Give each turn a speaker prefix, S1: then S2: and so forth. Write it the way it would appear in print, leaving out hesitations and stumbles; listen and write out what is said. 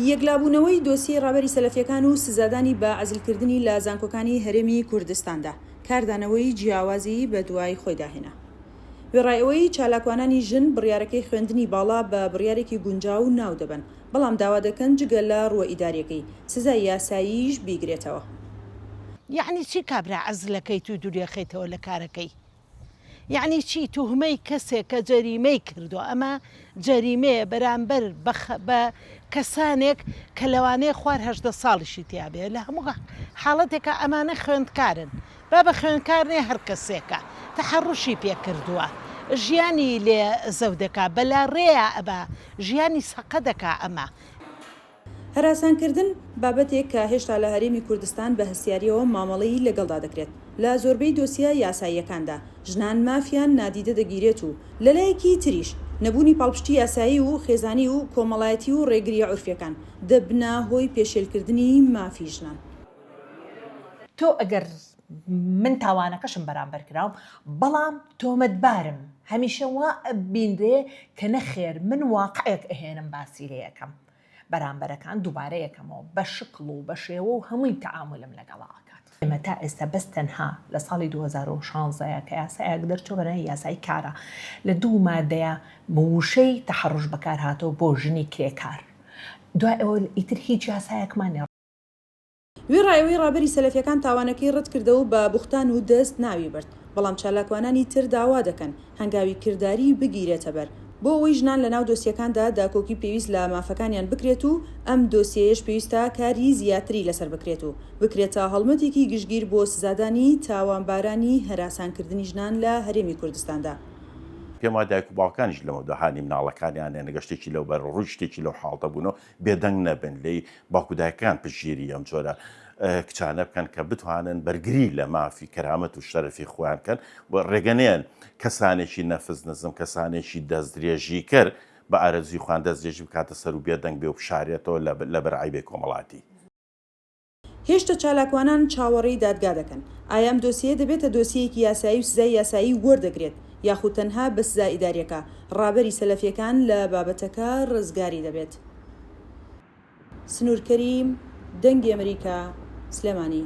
S1: یەکلابوونەوەی دۆسیەی ڕابەری سەلەفیەکان و سزادانی بە عەزلکردنی لە زانکۆکانی هەرێمی کوردستاندا، کاردانەوەی جیاوازی بەدوای خۆیدا هێنا. وێڕای ئەوەی چالاکوانانی ژن بڕیارەکەی خوێندنی باڵا بە بڕیارێکی گونجاو ناو دەبەن، بەڵام داوا دەکەن جگە لە ڕووە ئیداریەکەی، سزای یاساییش بیگرێتەوە.
S2: یەعنی چی کابرا عەزلەکەیت و دوریەخەیتەوە لە کارەکەی؟ یەعنی چی توهمەی کەسێک کە جەریمەی کردوە ئەمە جەریمەیە بەرامبەر بە کەسانێک کە لەوانەیە خوار 18 ساڵیشی تیابێ لە هەموو حاڵەتێکا ئەمانە خوێندکارن با بە خوێندکار نێ هەر کەسێکە تەحەڕوشی پێ کردووە ژیانی لێ زەودەکا بەلاڕێیا ئەبا ژیانی سەقەدەکا ئەمە.
S1: هەراسانکردن بابەتێک کە هێشتا لە هەرێمی کوردستان بە هەستیارییەوە مامەڵەی لەگەڵدا دەکرێت، لە زۆربەی دۆسیە یاساییەکاندا ژنان مافیان نادیدە دەگیرێت و لەلایەکی تریش نەبوونی پاڵپشتی یاسایی و خێزانی و کۆمەڵایەتی و ڕێگرییە عورفییەکان دەبنە هۆی پێشێلکردنی مافی ژنان.
S3: تۆ ئەگەر من تاوانەکەشم بەرامبەر کراوم بەڵام تۆمەتبارم هەمیشە وا ئەبینرێ کە نەخێر من واقعێک ئەهێنم باسی لێ ئەکەم بەرامبەرەکان دووبارە یەکەمەوە بە شکڵ و بە شێوە و هەمووی تەعامولم لەگەڵا ئەکات. ئێمە تا ئێستا بەس تەنها لە ساڵی 2016 کە یاسایەک دەرچوو بە ناوی یاسای کارا لە دوو مادەیا وشەی تەحەڕوش بەکار هاتەوە بۆ ژنی کرێکار دوای ئەوە ئیتر هیچ یاسایەکمان نیە.
S1: وێڕای ئەوەی ڕابەری سەلەفیەکان تاوانەکەی ڕەتکردەوە و بە بوختان و دەست ناوی برد، بەڵام چالاکوانانی تر داوا دەکەن هەنگاوی کرداری بگیرێتە بەر بۆ ئەوەی ژنان لەناو دۆسیەکاندا داکۆکی پێویست لە مافەکانیان بکرێت و ئەم دۆسیەیەش پێویستە کاری زیاتری لەسەر بکرێت و بکرێتە هەڵمەتێکی گشتگیر بۆ سزادانی تاوانبارانی هەراسانکردنی ژنان لە هەرێمی کوردستاندا.
S4: پێم وایە دایک و باوکانیش لەمەودوا هانی مناڵەکانیان یان ئەگەر شتێکی لەو بەر ڕووی شتێکی لەو حاڵتە بوونەوە بێدەنگ نەبن لێی، باوک و دایکەکان پشتگیری ئەم جۆرە کچانە بکەن کە بتوانن بەرگری لە مافی کەرامەت و شەرەفی خۆیان کەن و ڕێگە نەیەن کەسانێکی نەفس نزم کەسانێکی دەستدرێژیکەر بە ئارەزووی خۆیان دەستدرێژی بکاتە سەر و بێدەنگ بێ و بشارێتەوە لەبەر عەیبەی کۆمەڵاتی.
S1: هێشتا چالاکوانان چاوەڕێی دادگا دەکەن، ئایا ئەم دۆسیەیە دەبێتە دۆسیەیەکی یاسایی و سزای یاسایی وەردەگرێت یاخود تەنها بە سزا ئیداریەکە ڕابەری سەلەفیەکان لە بابەتەکە ڕزگاری دەبێت؟ سنوور کەریم، دەنگی ئەمریکا، سلێمانی.